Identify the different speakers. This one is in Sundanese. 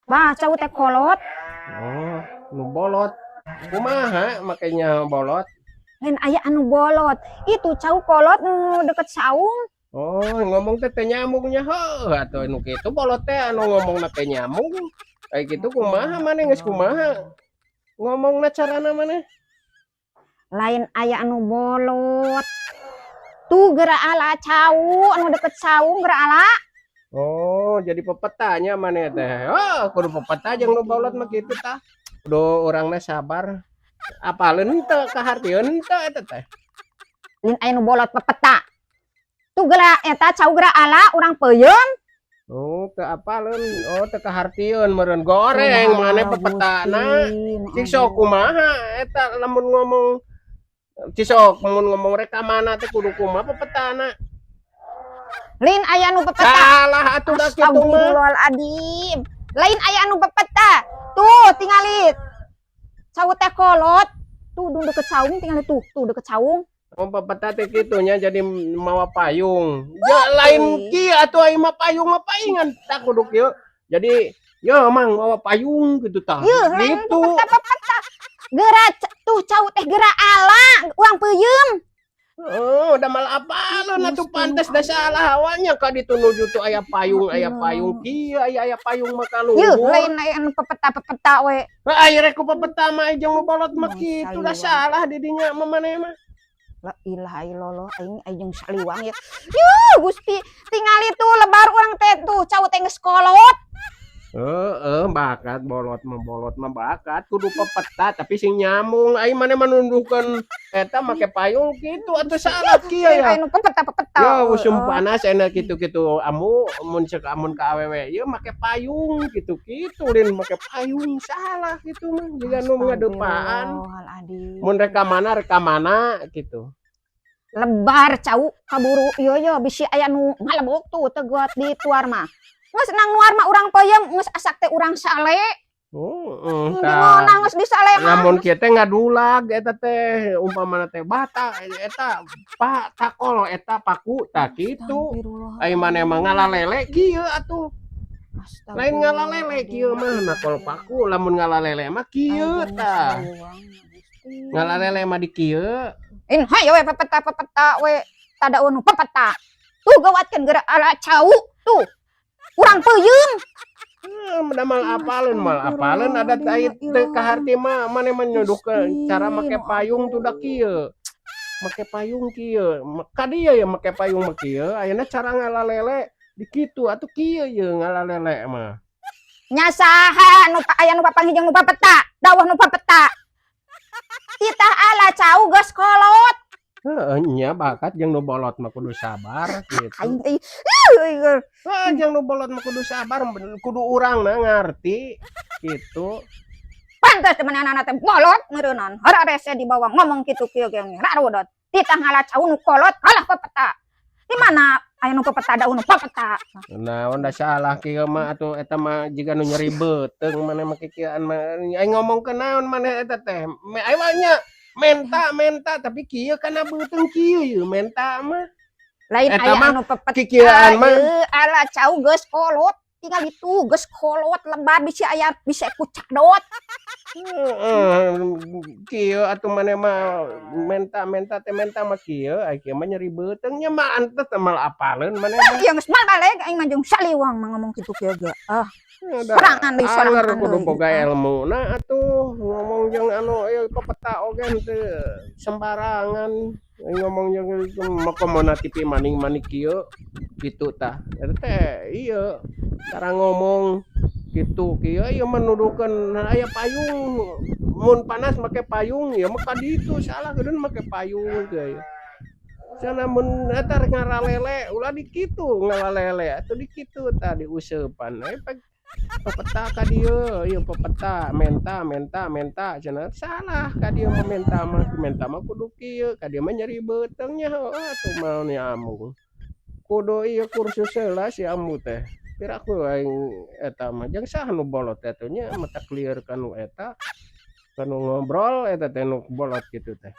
Speaker 1: Bah, cau teh kolot.
Speaker 2: Oh, nu bolot. Kumaha makanya bolot?
Speaker 1: Lain aya anu bolot. Itu cau kolot nu deket saung.
Speaker 2: Oh, ngomong teh teh nyambungnya heuh atuh nu kitu bolot teh anu ngomongna teh nyambung. Kayak gitu kumaha maneh, geus kumaha? Ngomongna carana maneh?
Speaker 1: Lain aya anu bolot. Tuh geura ala cau anu deket saung geura ala.
Speaker 2: Oh, jadi pepetanya maneh teh. Oh, kudu pepeta jeung nu bolot mah kitu tah. Kudu urangna sabar. Apaleun teu, kahartieun teu eta teh?
Speaker 1: Lain aya nu bolot pepeta. Tuh geura eta cau geura ala urang peuyeum.
Speaker 2: Oh, teu apaleun. Oh, teu kahartieun meureun goreng maneh pepetana. Cik sok kumaha eta lamun ngomong, cik sok mun ngomong rek ka mana teh kudu kumaha pepetana?
Speaker 1: Lain aya nu pepeta.
Speaker 2: Salah atuh da kitu mah.
Speaker 1: Astagfirullahaladzim. Lain aya anu pepeta. Tuh tingali. Cau teh kolot. Tuh deket saung tingali tuh, tuh deket saung.
Speaker 2: Oh, pepeta teh kitu nya, jadi mawa payung. Ya lain kieu atuh, ai mah payung mah paingan tah kudu kieu. Jadi ya mang mawa payung gitu tah.
Speaker 1: Yeuh, lain
Speaker 2: Gitu.
Speaker 1: Pepeta-pepeta. Geura tuh cau teh geura ala urang peuyeum.
Speaker 2: Oh, udah malah apaleun atuh, pantes da salah awalnya ka ditu nuju tuh aya payung kieu, aya aya payung mah ka
Speaker 1: Yeuh,
Speaker 2: luhur.
Speaker 1: Lain aya anu pepeta-pepeta we.
Speaker 2: Ai rek ku pepeta mah jeung nu bolot mah kitu da
Speaker 1: Saliwang.
Speaker 2: Salah di dinya mah maneh mah.
Speaker 1: La ilaha illallah, aing aing jeung saliwang ya. Yuh, Gusti, tingali tuh lebar urang teh tuh cau teh geus kolot.
Speaker 2: Heeh, bakat bolot mah bakat kudu pepeta tapi sing nyambung. Ai maneh mah nunduhkeun eta make payung kitu atuh salah kieu
Speaker 1: Lain
Speaker 2: ya.
Speaker 1: Aya nu pepeta-pepeta.
Speaker 2: Ya usum panas enak gitu-gitu amu mun cek amun ka awewe ieu make payung gitu-gitu, lain make payung, salah gitu mah jiga nu ngadepaan.
Speaker 1: Astagfirullahaladzim.
Speaker 2: Mun rek ka mana, rek ka mana gitu.
Speaker 1: Lebar cau kaburu ieu ye bisi aya nu ngalebok tuh tegot di tuar mah. Geus nang nuar mah urang peuyeum, geus asak teh urang sale.
Speaker 2: Heeh,
Speaker 1: Di
Speaker 2: tah.
Speaker 1: ngeunah geus disale mah.
Speaker 2: Lamun kieu teh ngadulag eta teh umpamana teh bata eta pak takol eta paku tah kitu. Ai maneh mah ngalalele kieu atuh. Lain ngalalele kieu mah nakol paku, lamun ngalalele mah kieu tah. Ngalalele mah di kieu.
Speaker 1: In hayo we pepeta pepeta we tada nu pepeta. Tuh gawatkeun geura ala cau tuh. Urang peuyeum.
Speaker 2: Da mal apaleun, mal apaleun adat ai teu kaharti mah maneh mah nyuduhkeun cara make payung tuh da kieu. Make payung kieu, ka dieu ye make payung mah kieu, ayeuna cara ngalalele di kitu atuh kieu ye ngalalele mah.
Speaker 1: Nya saha nu aya nu papanggih jeung nu papeta, dawuh nu papeta. Titah ala cau geus kolot.
Speaker 2: Heeh nya bakat jeung nu bolot mah kudu sabar gitu.
Speaker 1: Aing teh.
Speaker 2: Heuh, jeung nu bolot mah kudu sabar, kudu urangna ngarti gitu.
Speaker 1: Pantes teh manehna teh bolot meureunnan. Hararese dibawa ngomong kitu kieu ge rarudot. Titah ngala cau nu kolot kalah pepeta. Di mana aya nu pepeta da nu pepeta.
Speaker 2: Naon da salah kieu mah atuh, eta mah jiga nu nyeri beuteung maneh mah kikieuan mah. Aing ngomongkeun naon maneh eta teh? Me aing mah nya menta menta tapi kieu kana beuteung kieu ye menta mah.
Speaker 1: Lain
Speaker 2: Eta
Speaker 1: aya
Speaker 2: mah
Speaker 1: anu pepeta.
Speaker 2: Kikieuan mah.
Speaker 1: Ieu ala cau geus kolot. Tinggal itu geus kolot lebar bisi aya bisa ku cadot.
Speaker 2: Heeh, kieu atuh maneh mah menta menta teh menta mah kieu, ai kieu mah nyeri beuteung nya mah antes teh mal apaleun maneh mah.
Speaker 1: Ieu geus balik aing mah jeung saliwang mah ngomong kitu kieu ge. Ah,
Speaker 2: Udah,
Speaker 1: sorangan deui
Speaker 2: angger
Speaker 1: sorangan
Speaker 2: kudu
Speaker 1: deui.
Speaker 2: Boga elmuna atuh ngomong jeung anu ieu pepeta oge henteu sembarangan. Ngomong jeung mah komo TV maning-maning kieu kitu tah. Eta teh ieu cara ngomong kitu kieu ieu mah nuduhkeun aya payung mun panas make payung ieu mah ka ditu salah gedeun make payung teh. Cenah mun eta rek ngaralele ulah di kitu ngalalele atuh di kitu tah diuseupan we pepeta ka dieu ieu pepeta menta menta menta cenah salah ka dieu mah menta mah kudu kieu ka dieu mah nyeri beuteung nya heueuh atuh mah nyambung. Kudu ieu kursus heula si ambu teh. Piraku aing eta mah jeung saha nu bolot teh atuh nya matak lieur ka nu eta ka nu ngobrol eta teh nu bolot kitu teh.